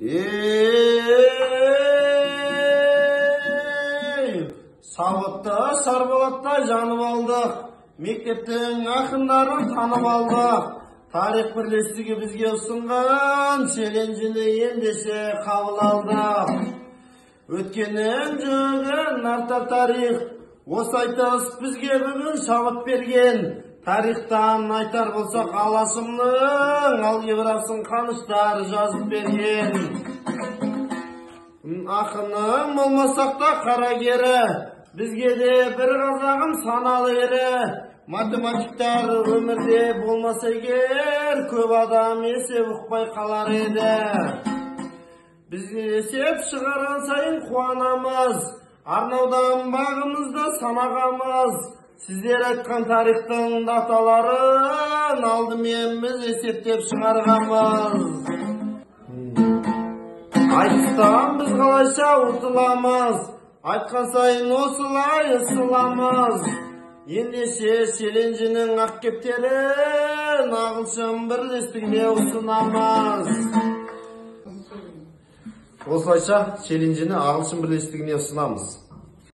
Ей, сауытты Шарболаттай жанып алдық, мектептің ақындарын танып алдық. Тарих бірлестігі бізге ұсынған челленджіні ендеше қабыл алдық. Өткеннің жүгін артар тарих, осы айтыс бізге бүгін шабыт берген. Тарихтан айтар болсақ, Алашымның алгебрасын Қаныштар жазып берген. Ақының болмасақ та қарагері, бізге де бір қазағым саналы ері. Математиктар өмірде болмаса егер, көп адам есеп ұқпай қалар еді. Біз есеп шығарған сайын қуанамыз, арнаудан бағымызды санағамыз. Сіздер айтқан тарихтың даталарын алдымен біз есептеп шығарғанбыз. Айтыстан біз қалайша ұтыламыз, айтқан сайын осылай ысыламыз. Ендеше челленджінің ақ кептерін ағылшын бірлестігіне ұсынамыз. Осылайша челленджіні ағылшын бірлестігіне ұсынамыз.